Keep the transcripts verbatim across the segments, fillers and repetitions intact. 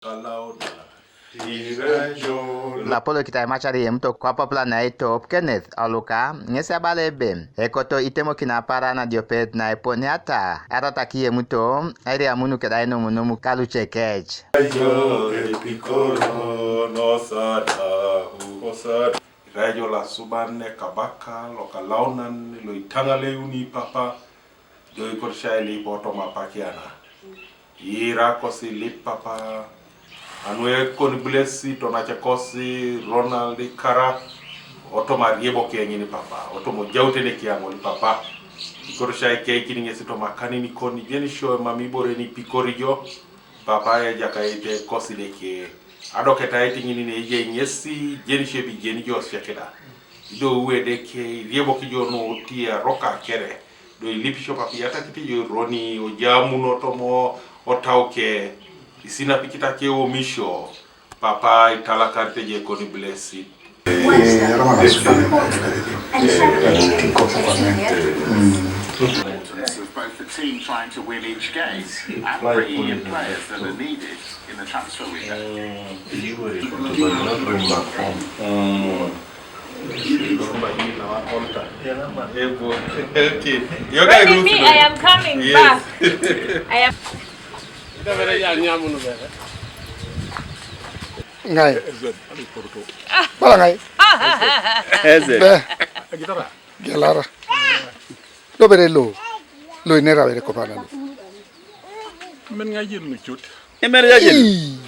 Kalauda. Lapolo kitai machari yem to kwa papula na itop Kenneth Oluka, ŋesi abala ebe ekoto itemokin apaaran adiopet na eponiata, arataki yem to airiamun keda inomunom kaluce kec. Ejo epikoro nosada ukosada. Irai jo lasuban ekabaka lokalaunan loitaŋaleuni papa, jo ikoto ca ilip otoma apakiana. Ira kosi ilip papa, anu ekon blesi tonace kosi Ronald Ikara, otoma ariebok eŋin papa, otoma ojautene kiaŋol papa. Ikoto ca ikeikin ŋesi toma kanin kon, ijenisio emam ibore nipikori jo, papa Ejakait kosi Edeke. Adoketait ŋin ne ejai ŋesi, ijenisio ebe ijeni jo sek da. Ido uwe Edeke, iriebok jo nuti eroka kere. Do ilipisio papa iyatakit jo ironi, ojamuno tomo otau ke, isinapikita ke omisio, papa italakar teje koni blessed. Eh, era mara sudan. Eh, tinko kwa. Mm. Of both the team trying to win each game and bringing in players that are needed in the transfer window. Maybe me, I am coming back. I am. Ŋai. Bala ŋai. Eze. Be. Gelara. Lo bere lo. Lo inera bere kopana lo. Men ŋai jen nucut. Emer ya jen. Ii.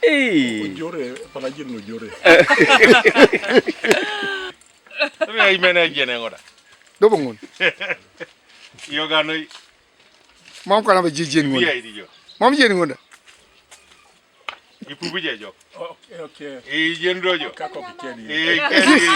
Ii. Ujore, pala jen ujore. Tapi ai mene jen ŋoda. Dobo ŋun. Yoganoi. Mam kana be jijin ŋun. Iya, idi jo. Mam jen ŋun da. Ipupu je jo. Okay, okay. Ijen do jo. Kako kikedi. Eh, kedi.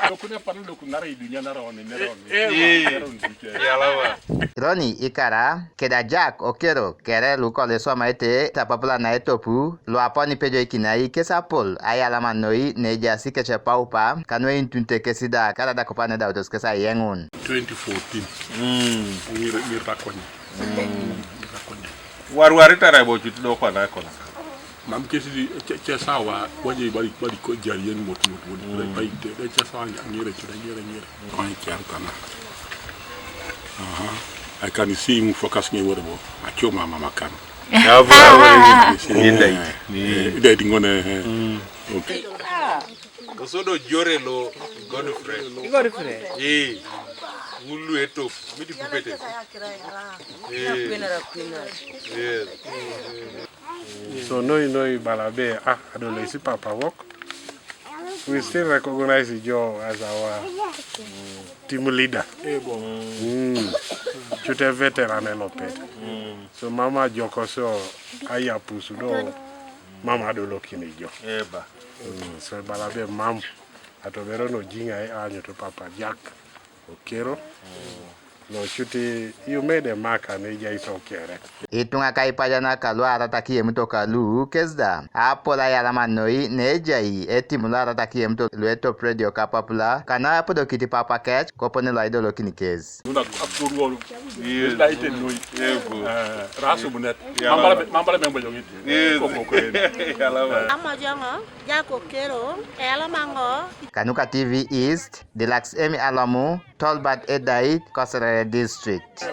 Dokune panu dokunara idunya nara oni, nara oni. Eh, eh. Nara oni. Yalama. Roni Ikara, keda Jack Okero, kere lukole swamaite tapapula na etopu, luaponi pejo ikinai kesapol, ayalama noi, neja sikece paupa, kanwe intunte kesida, kada da kopane da utos kesa yengun. Twenty fourteen. Mm. Ngir, ngir takonye. Mm. Ngir takonye. Warwari tara bo chuti do kwana kona. Mam kesi di, ce, ce sawa, waje bari, bari ko jari yen mot, mot, mot, mm, bari te, de ce sawa, ngire, ngire, ngire, ngire. Kwan kiar kana. Aha. I can see him focus nge wore bo. Acho mama makan. Ava, ava, ava. Ni dai. Ni dai ngone. Mm. Okay. Osodo jore lo Godfrey. Godfrey. Eh. Ngulu eto. Midi pupete. Eh. Yes. So noi noi bala be, ah, adolescent papa work. We still recognize Joe as our team leader. Mm. Chute veteran elopet. Mm. So mama joko so aya pusu do mama adolo kini jo. Eba. Mm. So bala be mam atobero no jinga e anyo to papa Jack Okero. Lo cuti, you made a mark and ejai so kere. Ituŋa ka ipajanak kalu arataki emito kalu kes da, apol ayalama noi ne ejai etim lo arataki emito lo etop redio kapapula, kana apodokit papa kec, kopone lo aidolokin kes. Nuna akoruo. Yes. Laite noi. Yego. Eh, rasu bunet. Yalama. Mambala, mambala membo jogit. Yes. Koko kwen. Yalama. Amojoŋo, Jack Okero, eyalama ŋo. Kanuka T V East, Dilax Emi Alomu, Tolbert Edait, Kosere District.